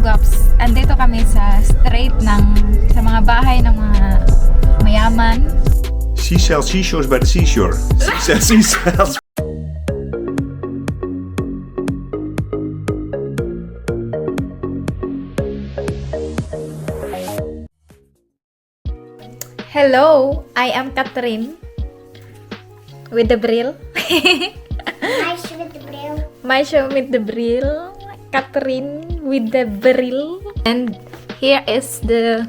Mga guwaps, andito kami sa street ng sa mga bahay ng mga mayaman. She sells seashores by the seashore. She sells seashells. Hello, I am Catherine with the bril. Meisje met de bril. Meisje with the bril. Catherine with the bril. And here is the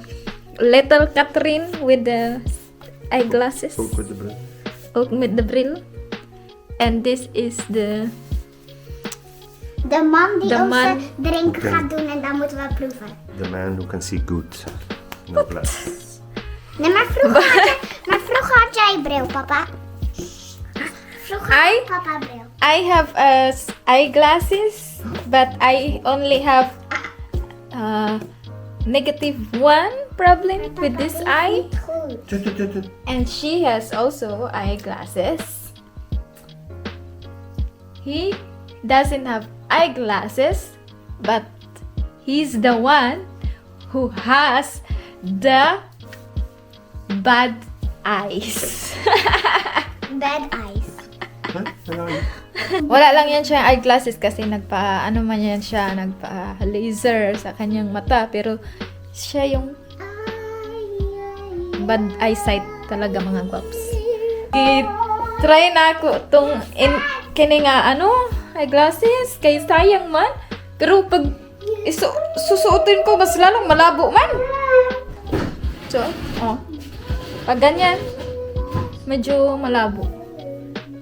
little Catherine with the eyeglasses. Ook met de bril. Ook met de bril. And this is the De man die De ons man. Drinken Oké. gaat doen en dan moeten we proeven. The man who can see good. No glasses. Nee, maar vroeger had jij bril, papa. Vroeger had papa bril. I have eyeglasses, but I only have -1 problem with this Papa, eye. is niet goed. And she has also eyeglasses. He doesn't have eyeglasses, but he's the one who has the bad eyes. Bad eyes. Huh? Hello. Wala lang yan siya eyeglasses kasi nagpa ano man yan siya, nagpa laser sa kanyang mata, pero siya yung bad eyesight talaga, mga guwaps. I-try na ako tong in, kini nga ano, eyeglasses kay sayang man. Pero pag susuotin ko, mas lalong malabo man. So, oh. Pag ganyan, medyo malabo.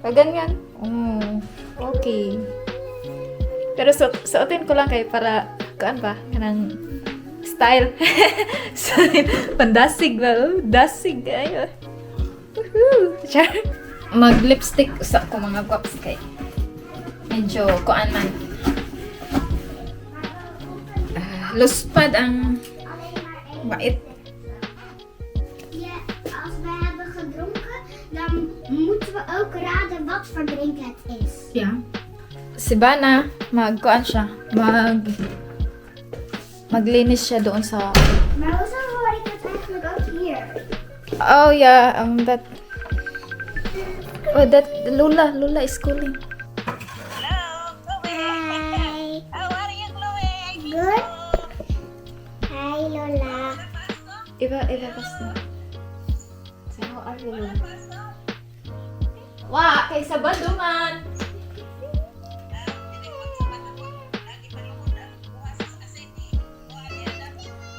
Pag ganyan, oh, okay. Pero suotin ko lang kay para, kuan ba, kanang style. Pandasig ba? Oh? Dasig. Ayo. Woohoo! Char. Mag-lipstick sa ko, mga guwaps, kay medyo kuan man. Ah, luspad ang Alleen maar één. bait. Ja, als we hebben gedronken, dan moeten we ook raden wat voor drink het is. Yeah. Si Bana, magkuan siya. Maglinis siya doon sa Maar hoezo hoor ik het eigenlijk ook hier? Oh yeah, that Oh, that Lula, Lula is calling. Hello, Chloe. Hi. How are you, Chloe? I miss Good. you. Hi Lola. Iba, iba basta. Say, how are you, Lola? Wa, kay Sabado man.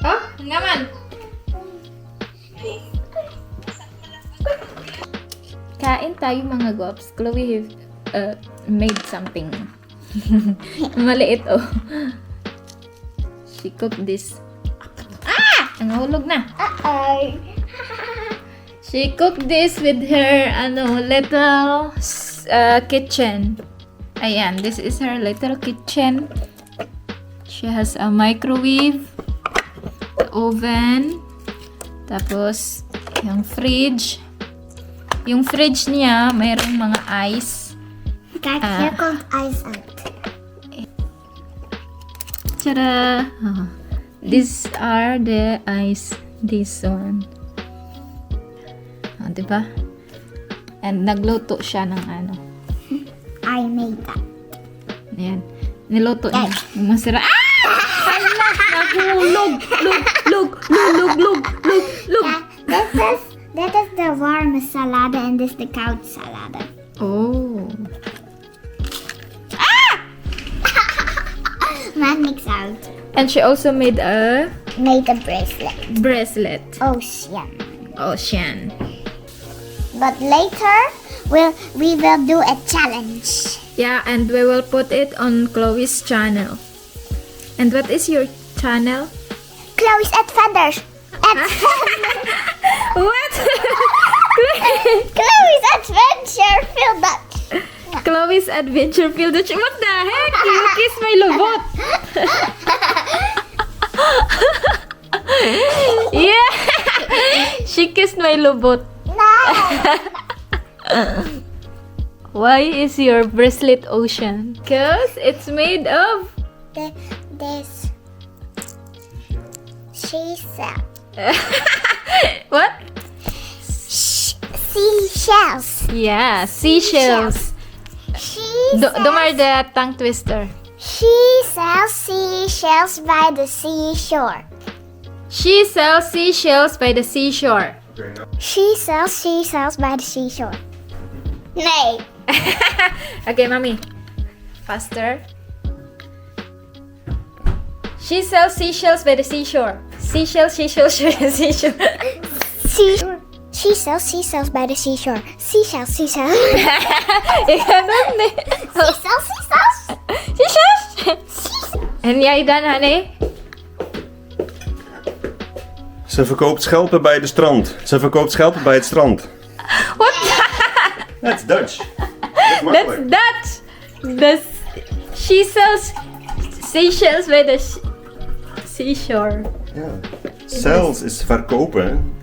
Oh, nga man. Kain tayo, mga guwaps. Chloe have made something. Maliit oh. She cooked this. Ah! Ang hulog na. Uh-oh. She cooked this with her ano little kitchen. Ayan, this is her little kitchen. She has a microwave, the oven, tapos yung fridge. Yung fridge niya, mayroong mga ice. Kijk, Ah. hier komt ijs uit. Tada! Oh. These are the ice. This one. Oh, diba? And nagluto siya ng ano. I made that. Ayan. Niluto niya. Yung masira. Ah! Hala! Nahulog! Lug! Lug! Lug! Lug! Lug! Lug! Ja, dit is de warme salade en dit is de koude salade. Oh. Maakt niks uit. And she also made a Made a bracelet. Bracelet. Ocean. Ocean. But later we will do a challenge. Yeah, and we will put it on Chloe's channel. And what is your channel? Chloe's Adventures. What? Chloe's Adventure Feel Dutch. Chloe's Adventure Field. What the heck? You kiss my lubot. Yeah. She kissed my lubot. No. Why is your bracelet ocean? 'Cause it's made of This. She sells. What? Seashells. Yeah, seashells. She Doe maar de tongue twister. She sells seashells by the seashore. She sells seashells by the seashore. She sells seashells by the seashore. Nee. Okay, Mommy. Faster. She sells seashells by the seashore. Seashells, seashells, seashells. Sea. She sells seashells by the seashore. Seashells, seashells. Ik kan dat niet. Seashells, seashells. Seashells. En jij dan, honey? Ze verkoopt schelpen bij de strand. Ze verkoopt schelpen bij het strand. What? That's Dutch. Dat is That's makkelijk. Dutch. She sells seashells by the seashore. Ja. Sells is verkopen.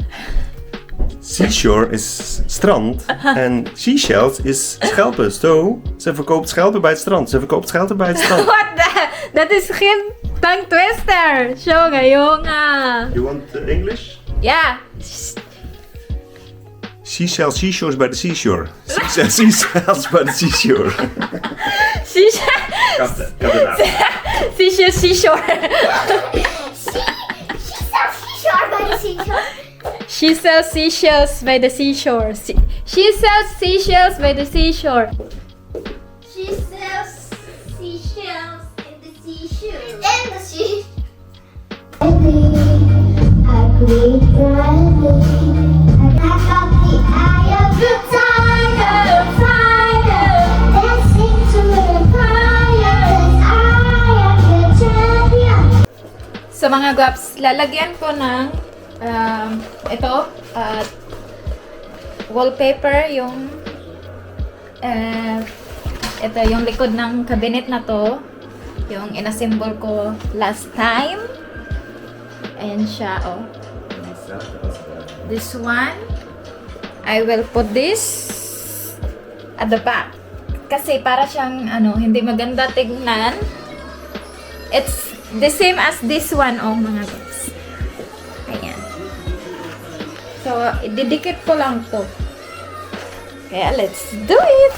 Seashore is strand. En seashells is schelpen. So, ze verkoopt schelpen bij het strand. Ze verkoopt schelpen bij het strand. What the? Dat is geen tongue twister. Jongen, jongen. You want English? Ja. She sells seashores by the seashore. She sells seashells by the seashore. Seashell, Kat, seashell, seashore. She sells seashore by the seashore. She sells seashells by the seashore. She sells seashells by the seashore. She sells seashells in the seashore. In the sea. A great I got the eye of the tiger, tiger, dancing to the fire. 'Cause I am the champion. So mga guaps, lalagyan ko ng ito, wallpaper, yung ito yung likod ng cabinet na to, yung inassemble ko last time. Ayan siya, oh. This one, I will put this at the back. Kasi para siyang, ano, hindi maganda tignan. It's the same as this one, oh, mga guys. Ayan. So, ididikit ko lang to. Kaya, let's do it!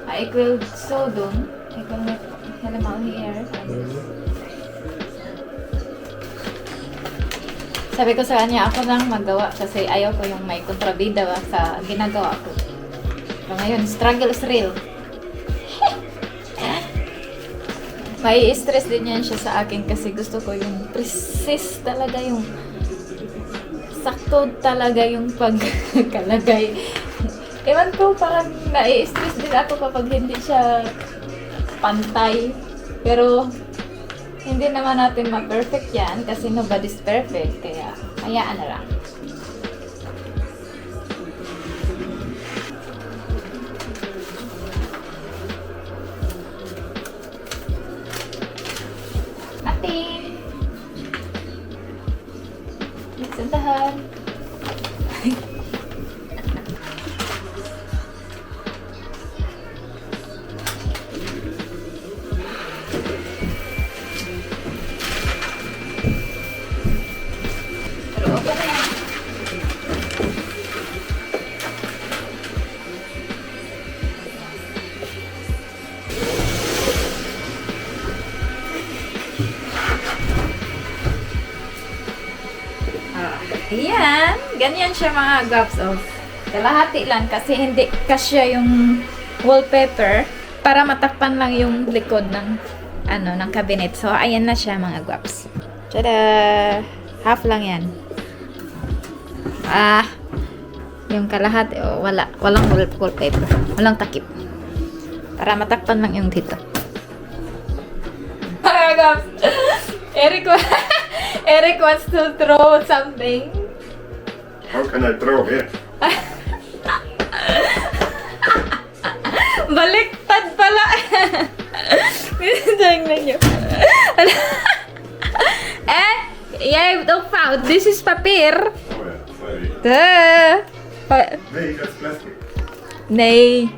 Ah, ik wil zo doen. Ik wil het helemaal hier. Sabi ko sa kanya, ako lang magawa kasi ayaw ko yung may kontrabida ba sa ginagawa ko. Pero ngayon, struggle is real. May stress din yan siya sa akin kasi gusto ko yung precise talaga, yung sakto talaga yung pagkalagay. Ewan ko, parang nai-stress din ako kapag hindi siya pantay. Pero, hindi naman natin ma-perfect yan kasi nobody's perfect. Kaya, hayaan na lang. Ating! Niks aan de hand. Pero okay na yan. Ah, ayan. Ganyan siya, mga guaps. Oh. Kalahati lang kasi hindi kasya yung wallpaper para matakpan lang yung likod ng ano ng cabinet. So, ayan na siya, mga guaps. Tada! Half lang yan. Ah, yung kalahati, oh, wala. Walang wallpaper. Walang takip. Para matakpan lang yung dito. Mga guaps, Eric wants to throw something. How can I throw here? Baliktad pala. Tingnan niyo. Eh, Jij hebt ook fout. This is papier. Oh ja, sorry. Duh. Nee, dat is plastic. Nee.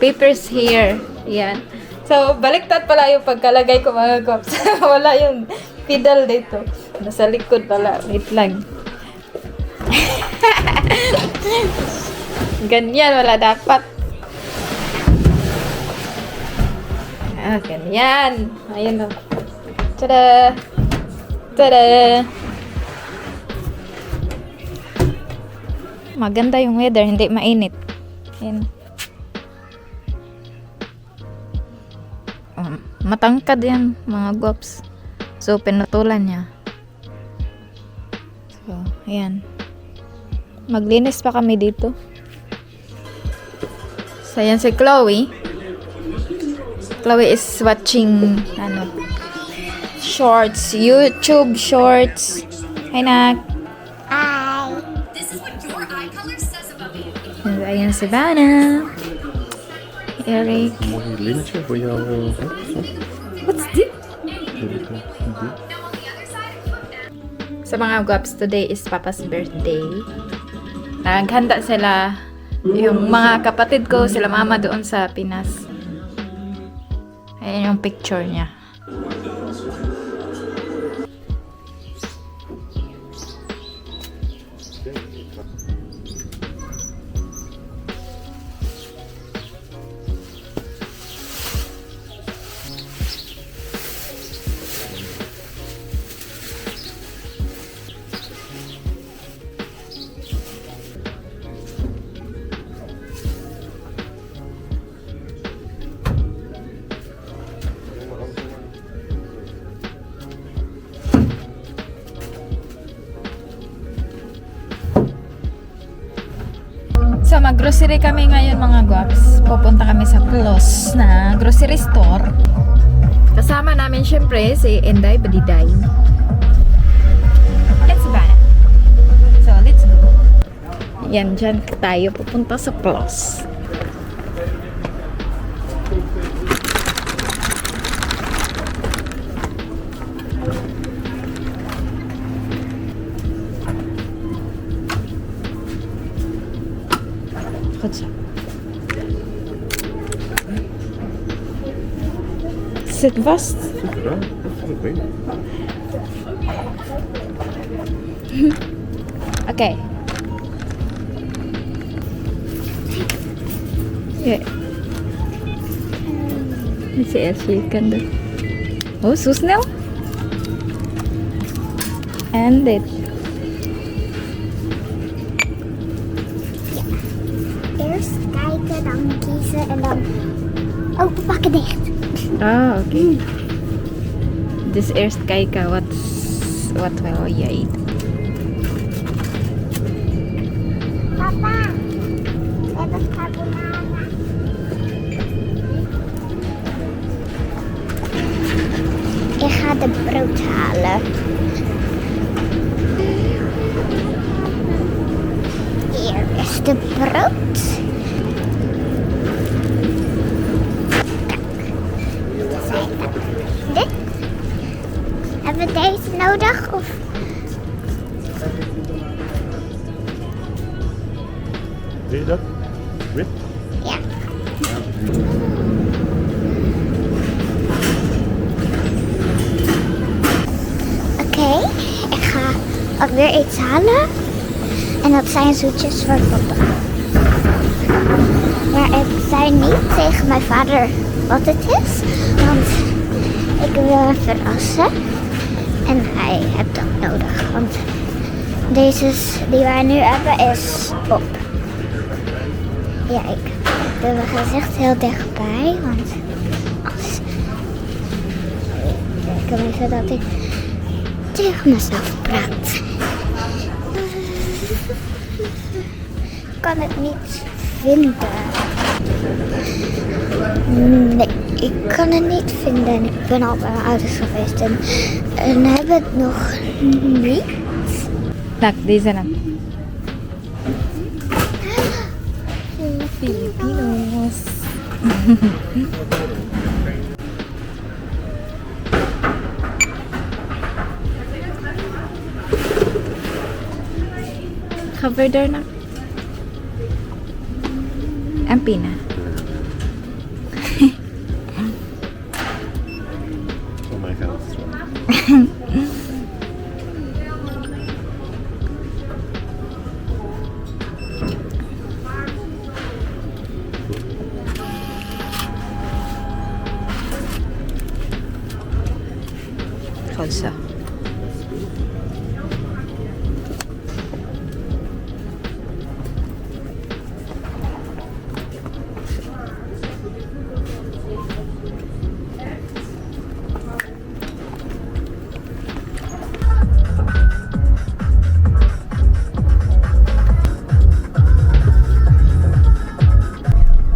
Papers here. Yan. So, baliktad pala yung pagkalagay ko, mga guwaps. Wala yung pedal dito. Nasa likod pala. Wait lang. Ganyan, wala dapat. Ah, ganyan. Ayun o. Tada! Tada! Maganda yung weather, hindi mainit. Ayan. Matangkad yan, mga guwaps. So, pinutulan niya. So, ayan. Maglinis pa kami dito. So, ayan si Chloe. Chloe is watching, ano, shorts, YouTube shorts. Hi, nak. Hi. This is what your eye color says about you. Ayan si Vanna. Eric. Mooi linnetje voor jou. What's this? Sa mga guwaps, today is Papa's birthday. Naghanda sila, yung mga kapatid ko, sila mama doon sa Pinas. Ayan yung picture niya. So, mag-grocery kami ngayon, mga guwaps. Pupunta kami sa Plus na grocery store. Kasama namin syempre si Inday Badiday. And si Bana. So, let's go. Yan, dyan tayo pupunta sa Plus. Goed zo. Zit vast. Goed gedaan. Dat vond ik beter. Oké. Ja. Si Elsie kan dat. Oh, zo snel. En dit. Eerst kijken, dan kiezen en dan openpakken dicht. Ah, oké. Dus eerst kijken wat wil jij. Papa, we hebben carbonara. Ik ga de brood halen. Hier is de brood. Kijk, dit zijn de- Dit. Hebben we deze nodig of Wil je dat? Wit? Ja. Oké, ik ga alweer iets halen. En dat zijn zoetjes voor papa. Maar ik zei niet tegen mijn vader wat het is. Want ik wil hem verrassen. En hij heeft dat nodig. Want deze die wij nu hebben is op. Ja, ik doe mijn gezicht heel dichtbij, want als ik wil even dat ik tegen mezelf praat. Ik kan het niet vinden. Nee, ik kan het niet vinden. Ik ben al bij mijn ouders geweest en hebben het nog niet. Tak, deze na. Filipinos. Ga verder na. Ang na. Oh my God. Goed zo.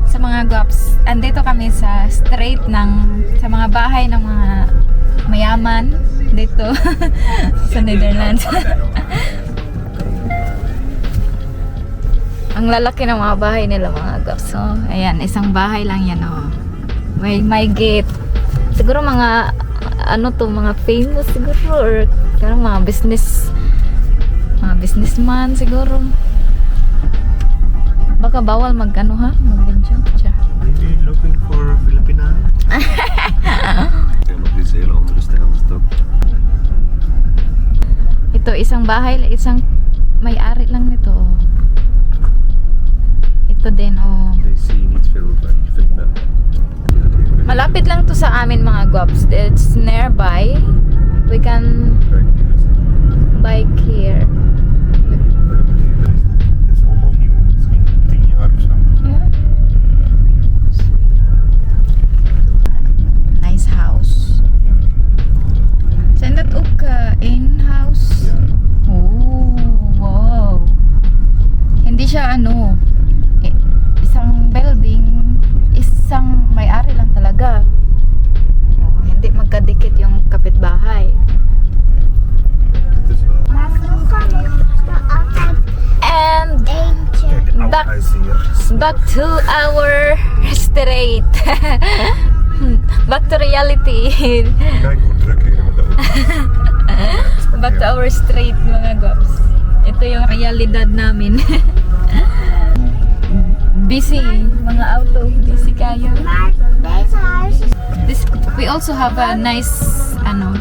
Sa mga guwaps, andito kami sa street ng sa mga bahay ng mga mayaman dito sa Netherlands. Ang lalaki ng mga bahay nila, mga guwaps. So, ayan, isang bahay lang yan, oh. May gate. Siguro mga ano to, mga famous siguro or parang mga business, mga businessman siguro. Baka bawal mag ano ha, mag-video. Char. Maybe looking for Filipina. Ja, maar dit is een hele andere stijl dan dat. Ito, isang bahay, isang may-ari lang nito. Oh. Ito din, oh. Deze zie je niet veel bij Filipina. Malapit lang to sa amin, mga guwaps. It's nearby. We can bike here. Het is allemaal nieuw, misschien 10 jaar of zo. Yeah. Nice house. Zijn dat ook één house? Ja. Oh, wow. Hindi siya ano, eh, isang building, isang may-ari lang talaga. Oh, hindi magkadikit yung kapitbahay. Het is wel. Maar vroeger mocht er altijd And eentje. Kijk, de oude Back- huizen hier. back to our street. Back to reality. Kijk hoe druk hier met de auto. Back to our street, mga guwaps. Ito yung realidad namin. Busy, mga auto. Busy kayo. Maar deze huis is This, we also have a nice, ano,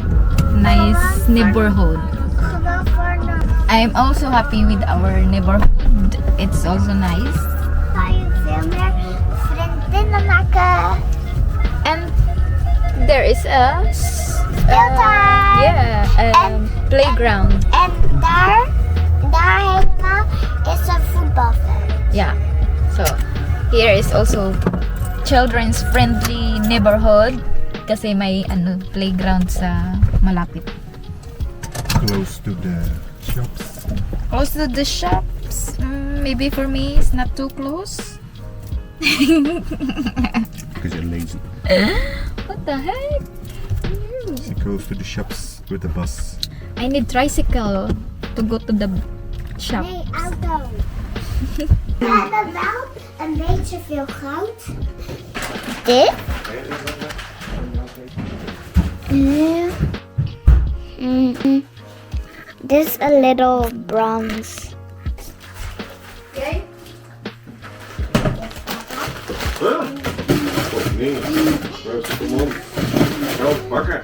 nice neighborhood. gewoon voor een I'm also happy with our neighborhood. It's also nice. kan je veel meer vriendinnen maken. And there is a Speeltuin. Yeah, playground. En daar helemaal is een voetbalveld. Yeah. So, here is also children's friendly neighborhood kasi may ano playground sa malapit. Close to the shops. Close to the shops. Maybe for me it's not too close. Because you're lazy. What the heck? She goes to the shops with the bus. I need tricycle to go to the shop. Nee, auto. We hebben wel een beetje veel goud. Dit? Ja. This a little bronze. Okay. Of nee, kom op. Geld pakken.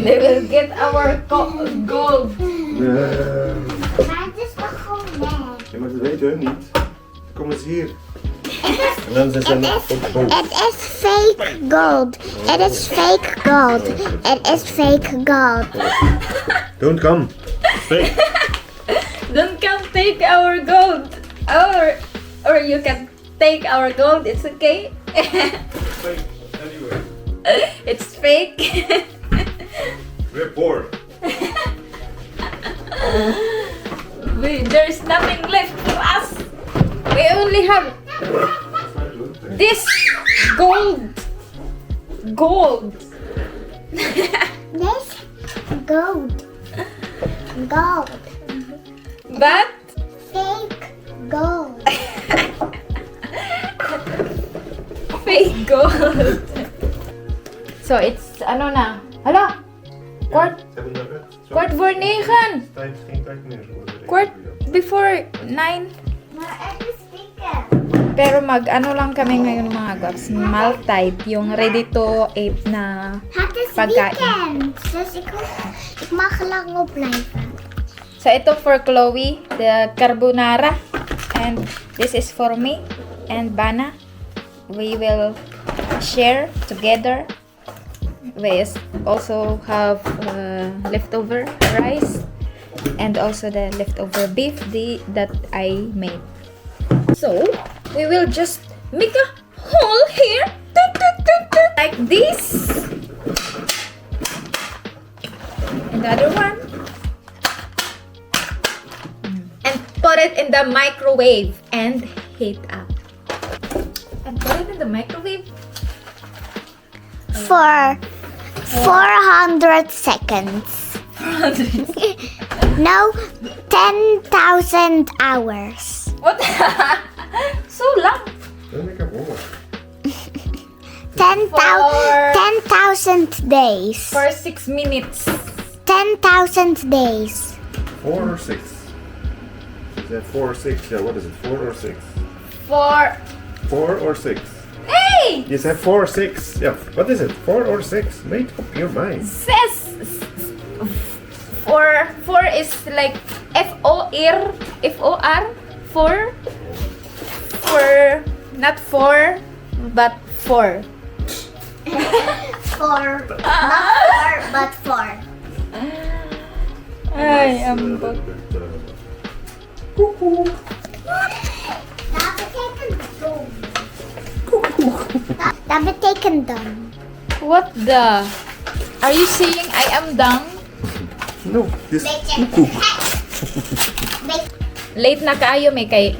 They will get our gold. Maar het is toch gewoon nep? Ja, maar dat weten hun niet. Kom eens hier. En dan zijn ze ook boos. Het is fake gold. Het is fake gold. Het is fake gold. Don't come. Fake. Don't come take our gold. Or you can take our gold. It's okay. Fake. Anyway. It's fake. We're poor. There's nothing left for us. We only have this gold. Gold. This gold. Gold. But Fake gold. fake gold. So it's ano na? Hala. Quarter Kwart, Ze hebben naar bed. Zo. 8:45. Tijd, geen tijd meer voor de 8:45. Maar het is weekend. Pero mag ano lang kami ngayon, mga guaps. Maltite, yung ready to eat na Het is Pagkain. Weekend. Dus ik mag lang opblijven. So ito for Chloe, the carbonara. And this is for me and Bana. We will share together. We also have leftover rice and also the leftover beef that I made. So we will just make a hole here. Tut, tut, tut, tut, like this. And the other one. And put it in the microwave and heat up. And put it in the microwave. For 400 seconds. No, 10,000 hours. What? So long. En ik heb honger. 10,000 days. For 6 minutes. 10,000 days. 4 or 6? Is that 4 or 6? Ja, what is it? 4 or 6? For 4 or 6? Hey! Je zei 4, 6. Ja, what is it? 4 or 6? Make up your mind. Says four. Four is like F O R F O R, four. Four, not four, but four. Four. Not four, but four. Ay, ambot. Dat betekent dom. Dat betekent dom. What the? Are you saying I am dumb? No, this Beetje. Koekoek. Late na kaayo may kay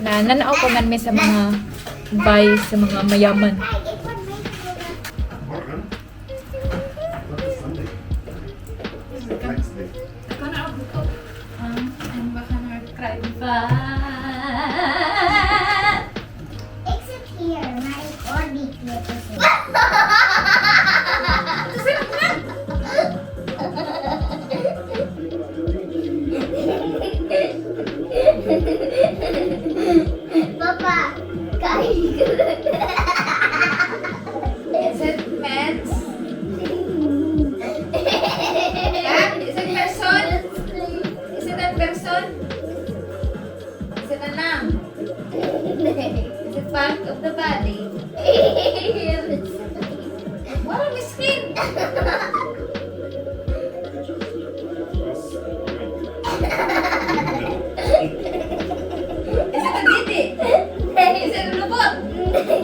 na nanaw pa man mi sa mga bay sa mga mayaman. Kijk, ik word meegenomen. Morgen. Wat is Sunday? Wednesday. Ako na ako. En we gaan naar Kruidvat. Ik zit hier, maar ik hoor die knippers niet. Papa, kijk. Is it mens? Yeah? Is it person? Is it a person? Is it a noun? Is it part of the body? Wow, miskin! Is it a didi? Is it a lubot? Pepe!